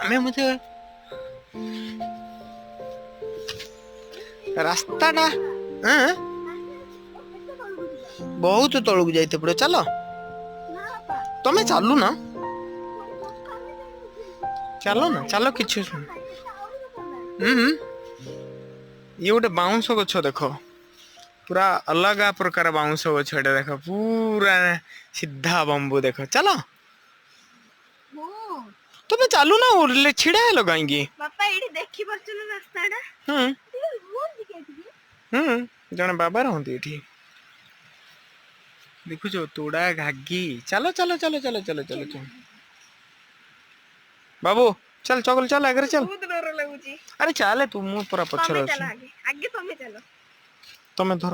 ଆମେ ମଧ୍ୟ ରାସ୍ତାଟା ଏଁ? ବହୁତ ତଳକୁ ଯାଇତେ ପଡ଼ିବ। ଚାଲ, ତମେ ଚାଲୁନ, ଚାଲ ନା, ଚାଲ। କିଛି ଅସୁବିଧା ହୁଁ ହୁଁ ଇଏ ଗୋଟେ ବାଉଁଶ ଗଛ ଦେଖ, ପୁରା ଅଲଗା ପ୍ରକାର ବାଉଁଶ ଗଛ ଏଇଟା। ଦେଖ, ପୁରା ସିଧା ବମ୍ବୁ ଦେଖ। ଚାଲ, ତମେ ଚାଲୁନ, ଛିଡା ହେଲ କାହିଁକି? ବାପା, ଏଇଠି ଦେଖି ପାରୁଛୁ ନା ରାସ୍ତାଟା? ହୁଁ। ରୁହନ୍ତି କି ଏଠି? ହୁଁ, ଜଣେ ବାବା ରହନ୍ତି ଏଠି। ଦେଖୁଛ, ତୋଡ଼ା ଘାଗି। ଚାଲ ଚାଲ ଚାଲ ଚାଲ ଚାଲ ଚାଲ ଚାଲ। ବାବୁ, ଚାଲ, ଚଗଲ, ଚାଲ, ଆଗରେ ଚାଲ। ବହୁତ ଡର ଲାଗୁଛି। ଆରେ ଚାଲେ ତୁ, ମୁଁ ପୁରା ପଛରେ ତମେ ଅଛି। ଚାଲ ଆଗେ, ଆଗେ ତମେ ଚାଲ। ତମେ ଧର।